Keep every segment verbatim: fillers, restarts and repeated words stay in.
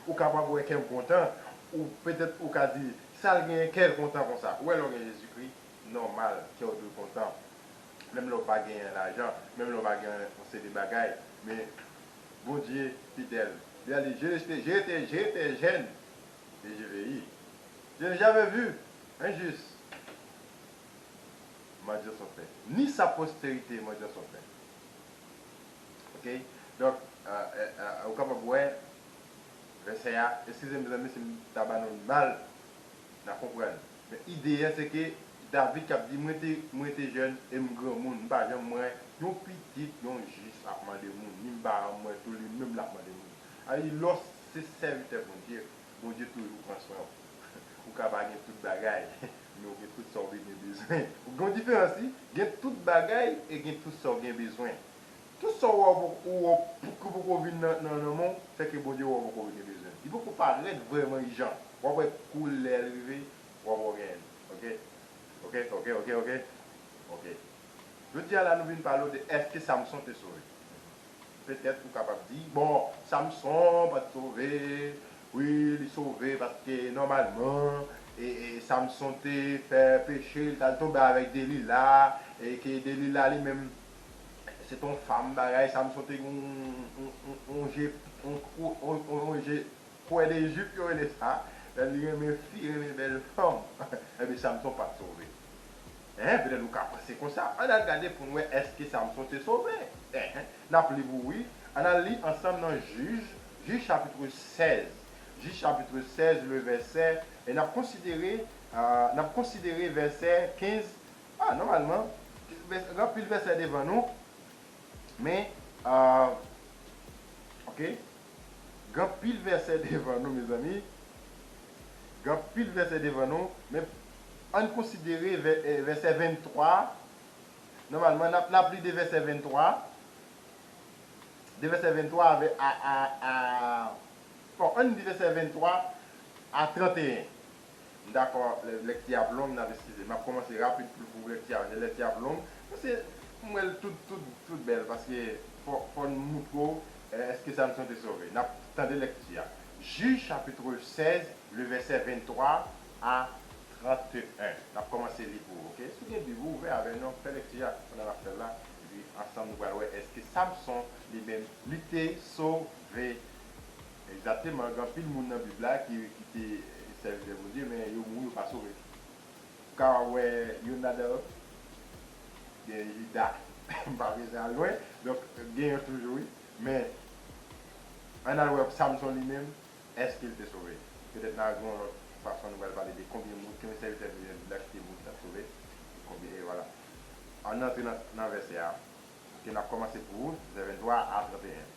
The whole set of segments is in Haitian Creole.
Ou kapab wè kè m kontan, ou petèt ou ka di, "Sa l genyen kè l kontan konsa?" Ou wè, lè w gen Jezikri, nòmal, kè w dwe kontan. Menm lè w pa genyen lajan, menm lè w pa genyen yon seri de bagay, men Bondye fidèl. Li a di, "J'étais, j'étais, j'étais jeune et j'ai vieilli. Je n'ai jamais vu un juste mendiant son pain, ni sa postérité mendiant son pain." Ok? Donk, euh, euh, euh, ou kapab wè vèsè a, eskize m, mezanmi, si m ta ba nou l mal, n a konprann. Men ide a, se ke David k ap di, "Mwen te, mwen te jèn e m granmoun, m pa janm wè yon pitit, yon jis ap mande moun, ni m pa janm wè tou li menm l ap mande moun." Sa vle di, lè w se sèvitè Bondye, Bondye toujou pran swen w. Ou ka pa gen tout bagay, men ou gen tout sa w gen bezwen. Ou gen yon diferans, wi. Gen tout bagay e gen tout sa w gen bezwen. Tout sa w wè ou poko, ou wè ou poko, poko vin nan, nan, nan men w, se ke Bondye wè ou poko gen bezwen. Li poko parèt vrèman ijan. W ap wè kou lè l rive, w ap wè w genyen l. Ok? Ok, ok, ok, ok. Ok. Jodi a la, nou vin pale w de èske Samson te sove. Petèt ou kapab di, "Bon, Samson pa t sove." Wi, li sove paske nòmalman, e, e, Samson te fè peche, li t al tonbe avèk Delila, e ke Delila li menm, se t on fanm bagay, Samson te gen on, on, on, on je, on, on, on, on je, kwè de Jip yo rele sa, lè li renmen fi, renmen bèl fanm. Ebyen, Samson pa t sove. Hein, petèt ou ka panse konsa. Ann al gade pou n wè èske Samson te sove. Hein, n ap li pou wi. Ann al li ansanm nan Jij, Jij chapit sèz. Jij chapit sèz, le vèsè, e n ap konsidere, euh, n ap konsidere vèsè kenz. Ah, nòmalman, vès-, gen anpil vèsè devan nou. Men, euh, ok. Gen anpil vèsè devan nou, mezanmi. Gen anpil vèsè devan nou, men ann konsidere vè-, eh, vèsè venntwa. Nòmalman, n ap, n ap li de vèsè venntwa. De vèsè venntwa avè, a, a, a, bon, ann di vèsè venntwa a tranteyen. M dakò, lè, lèkti a ap long, n ap eskize. M ap kòmanse rapid pou, pou lèkti a, lèkti a ap long. Paske m wè l tout, tout, tout bèl, paske fò, fò n moutre w, eh, èske Samson te sove. N ap tande lèkti a. Jij chapit sèz, le vèsè venntwa a tranteyen. N ap kòmanse li pou ou, ok? Si w gen Bib ou, ouvè avè nou, fè lèkti a pandan n ap fè l la. Epi, ansanm, nou pral wè èske Samson, li menm, li te sove. Egzakteman, gen anpil moun nan Bib la ki, ki te sèvitè Bondye, men yo mouri, yo pa sove. Ou ka wè Yonadab, gen Jida, m pa bezwen al lwen, donk gen yo toujou, wi. Men, ann al wè Samson li menm, èske l te sove? Petèt n a gen yon lòt fason nou pral pale de konbyen moun, konbyen sèvitè Bondye Bib la ki te mouri, ki t ap sove, e konbyen, e vwala. Ann antre nan, nan vèsè a. Ok, n ap kòmanse pou vèsè venntwa a tranteyen.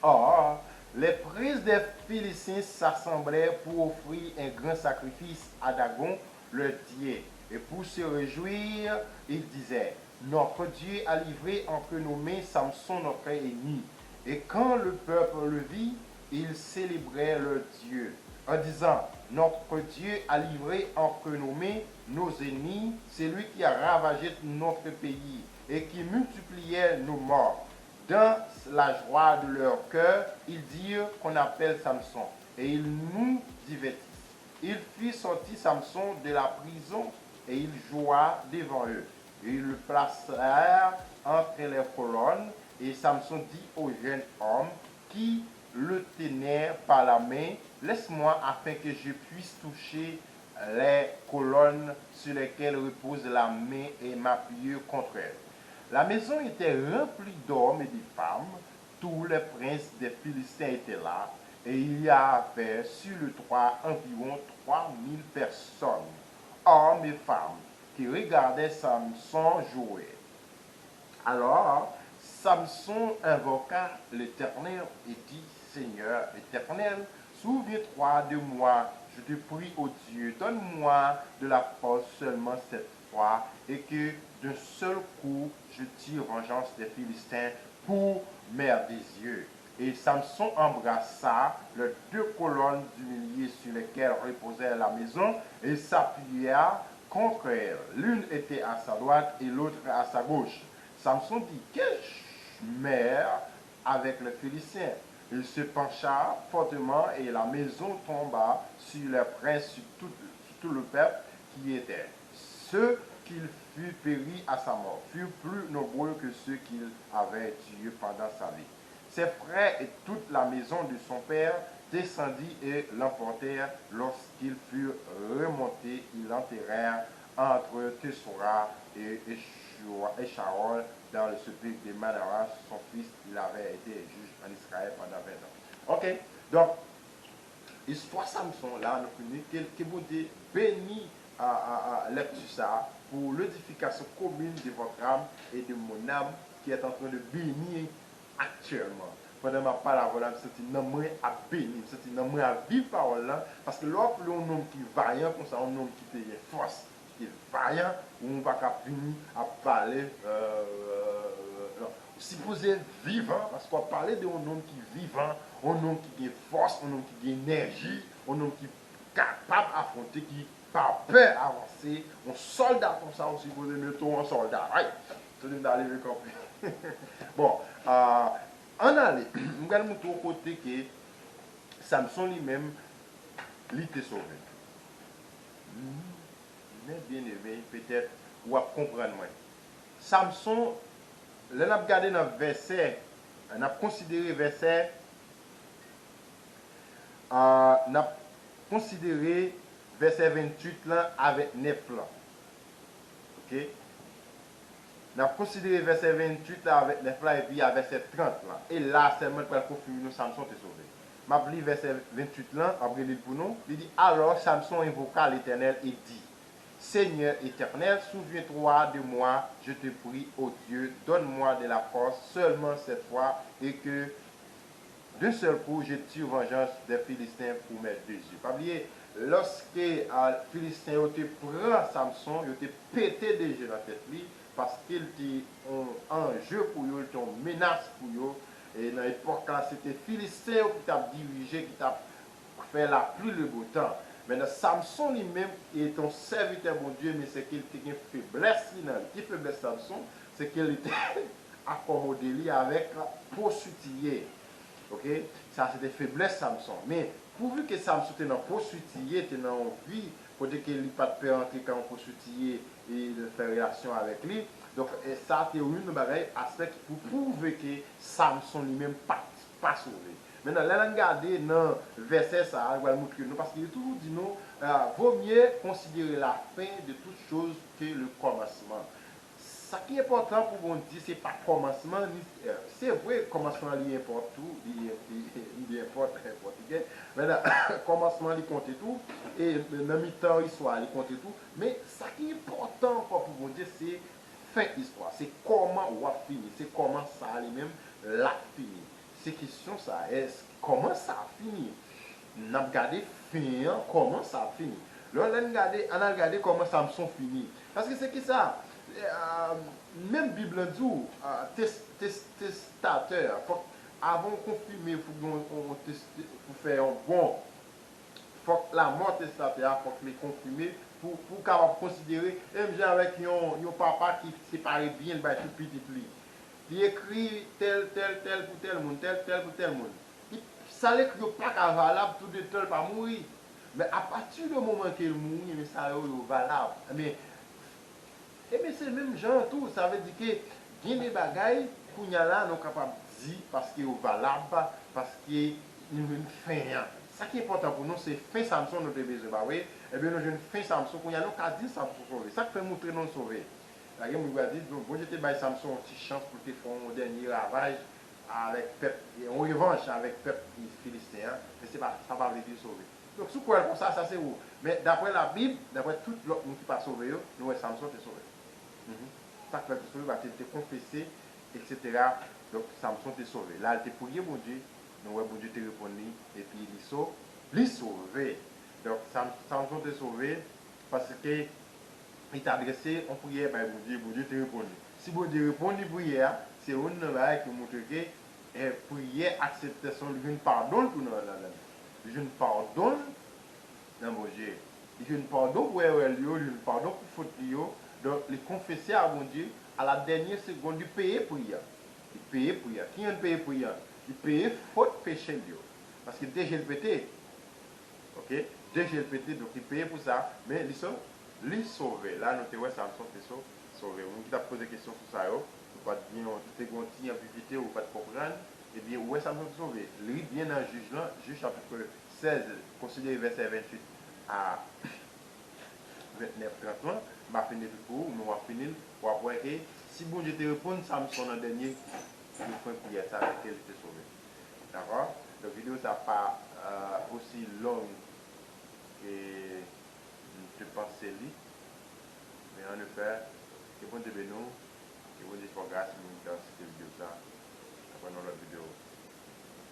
Or, les princes des Philistins s'assemblaient pour offrir un grand sacrifice à Dagon, leur dieu, et pour se réjouir, ils disaient, Notre Dieu a livré entre nos mains Samson, notre ennemi. Et quand le peuple le vit, ils célébrèrent leur Dieu, en disant, Notre Dieu a livré entre nos mains nos ennemis, celui qui a ravagé notre pays et qui multipliait nos morts. Dans la joie de leur cœur, ils dirent, Qu'on appelle Samson, et ils nous divertissent. Ils firent sortir Samson de la prison, et il joua devant eux. Ils le placèrent entre les colonnes, et Samson dit au jeune homme qui le tenait par la main, Laisse-moi afin que je puisse toucher les colonnes sur lesquelles repose la main et m'appuyer contre elles. La maison était remplie d'hommes et de femmes, tous les princes des Philistins étaient là, et il y avait sur le toit environ trois mille personnes, hommes et femmes, qui regardaient Samson jouer. Alors Samson invoqua l'Éternel et dit, Seigneur Éternel, souviens-toi de moi, je te prie, ô Dieu, donne-moi de la force seulement cette fois, et que d'un seul coup je tire vengeance des Philistins pour mes deux yeux. Et Samson embrassa les deux colonnes du milieu sur lesquelles reposait la maison et s'appuya contre elles. L'une était à sa droite et l'autre à sa gauche. Samson dit, Qu'ai-je mer avec les Philistins? Il se pencha fortement et la maison tomba sur les princes, sur tout, sur tout le peuple qui y était. Ceux qui furent péris à sa mort furent plus nombreux que ceux qu'il avait tués pendant sa vie. Ses frères et toute la maison de son père descendit et l'emportèrent lorsqu'ils furent remontés, ils l'enterrèrent entre Tesora et Échua- Échaol dans le sépulcre de Manahash, son fils. Il avait été juge en Israël pendant vingt ans. Ok, donk, istwa Samson la, nou fini, ke, ke Bondye beni a, a, a, lèkti sa a pour l'édification commune de votre âme et de mon âme qui est en train de bénir aktyèlman. Pandan m ap pale avè w la, m santi nanm mwen ap beni, m santi nanm mwen ap viv pawòl lan, paske lè w ap li yon nonm ki vayan konsa, yon nonm ki te gen fòs, ki te vayan, ou pa ka vini ap pale, euh, non. Ou sipoze vivan, paske w ap pale de yon nonm ki vivan, yon nonm ki gen fòs, yon nonm ki gen enèji, yon nonm ki kapab afwonte, ki pa pè avanse, yon sòlda konsa, ou sipoze mete w an sòlda. Ay, santi m ta leve kanpe. Bon, ah, ann ale, m pral montre w kote ke Samson li menm, li te sove. Men byeneme, petèt ou ap konprann mwen. Samson, lè n ap gade nan vèsè, n ap konsidere vèsè, ah, n ap konsidere vèsè venntuit lan avèk nèf lan. Ok? N ap konsidere vèsè venntuit la avèk nèf la epi a vèsè trant lan. E la sèlman l pral konfime nou Samson te sove. M ap li vèsè venntuit lan, m ap reli l pou nou. Li di, Alors Samson invoqua l'Éternel et dit, Seigneur Éternel, souviens-toi de moi, je te prie, ô Dieu, donne-moi de la force seulement cette fois, et que d'un seul coup je tire vengeance des Philistins pour mes deux yeux. Pa bliye, lòske a, Filisten yo te pran Samson, yo te pete de je nan tèt li, paske l te yon anje pou yo, l te yon menas pou yo. E nan epòk la, se te Filisten yo ki t ap dirije, ki t ap fè lapli le beau temps. Men nan Samson li menm, li te yon sèvitè Bondye, men se ke li te gen feblès li nan li. Ki feblès Samson? Se ke li te akomode li avèk pwostitiye. Ok? Sa se te feblès Samson. Men pouvi ke Samson te nan pwostitiye, te nan yon vi kote ke li pa t pè rantre kay yon pwostitiye e fè relasyon avèk li. Donk, e sa te youn nan bagay, aspè ki pou pwouve ke Samson li menm pa t, pa sove. Mentnan, lè n gade nan vèsè sa a, li pral montre nou, paske li toujou di nou, ah, vaut mieux considérer la fin de toute chose que le commencement. Sa ki enpòtan pou Bondye, se pa kòmansman, ni, eh, se vre, kòmansman li enpòt tou, li, li, li enpòt, enpòt, ok? Men nan, kòmansman li konte tou, e nan mitan istwa li konte tou, men sa ki enpòtan ankò pou Bondye, se fen istwa, se kòman w ap fini, se kòman sa a li menm l ap fini. Se kesyon sa, èske, kòman sa ap fini? N ap gade fen an, kòman sa ap fini. Lè, lè n gade, ann al gade kòman Samson fini. Paske se kisa? Eh, ah, menm Bib lan di w, ah, tes-, tes-, testatè a, fòk, avan w konfime, fòk gen yon, yon tes-, pou fè yon bon, fòk lanmò testatè a, fòk li konfime pou, pou w kapab konsidere, menm jan avèk yon, yon papa ki separe byen, li bay tout pitit li. Li ekri tèl, tèl, tèl pou tèl moun, tèl, tèl pou tèl moun. Li, sa l ekri yo pa ka valab tou de tan l pa mouri. Men apati de moman ke l mouri, men sa yo, yo valab. Men, ebyen, se menm jan an tou, sa vle di ke gen de bagay, kounye a la, nou kapab di, paske yo valab, paske nou jwenn fen an. Sa ki enpòtan pou nou, se fen Samson nou te bezwen, pa vre? Ebyen, nou jwenn fen Samson, kounye a nou ka di Samson sove. Sa k fè montre nou l sove? La, gen moun ki va di, bon, Bondye te bay Samson yon ti chans pou l te fè yon dènye ravaj avèk pèp, yon revanch avèk pèp Filisten an, men se pa, sa pa vle di l sove. Donk, si w kwè l konsa, sa se ou. Men daprè Labib, daprè tout lòt moun ki pa sove yo, nou wè Samson te sove. Mhm. Sa k fè l te sove, paske l te konfese, etsetera. Donk, Samson te sove. La, l te priye Bondye, nou wè Bondye te reponn li, epi li so-, li sove. Donk, Sam-, Samson te sove, paske li t adrese yon priyè bay Bondye, Bondye te reponn li. Si Bondye reponn li priyè a, se youn nan bagay ki montre ke, eh, priyè akseptasyon, li jwenn padon l tou nan, nan, nan, li jwenn padon l nan Bondye. Li jwenn padon pou erè l yo, li jwenn padon pou fot li yo. Donk, li konfese a Bondye, a la dènyè segonn, li peye pri a. Li peye pri a. Ki jan l peye pri a? Li peye fòt peche l yo. Paske de je l pete. Ok? De je l pete, donk li peye pou sa, men li sove. Li sove. La, nou te wè Samson te so-, sove. Moun ki t ap poze kesyon sou sa yo, ou pa t gen, ou te gen yon ti anbigite, ou pa t konprann, ebyen, ou wè Samson te sove. Li byen nan Jij lan, Jij chapit sèz, konsidere vèsè venntuit a vennèf, trant lan, m pa fini tout pou ou, men w ap fini l, w ap wè ke si Bondye te reponn Samson nan dènye refren priyè sa, ke li te sove. Dakò? Donk, videyo sa pa, euh, osi long ke m te panse li, men an efè, ke Bondye beni w, ke Bondye fè w gras, moun ki ta asiste videyo sa, n ap wè nan lòt videyo.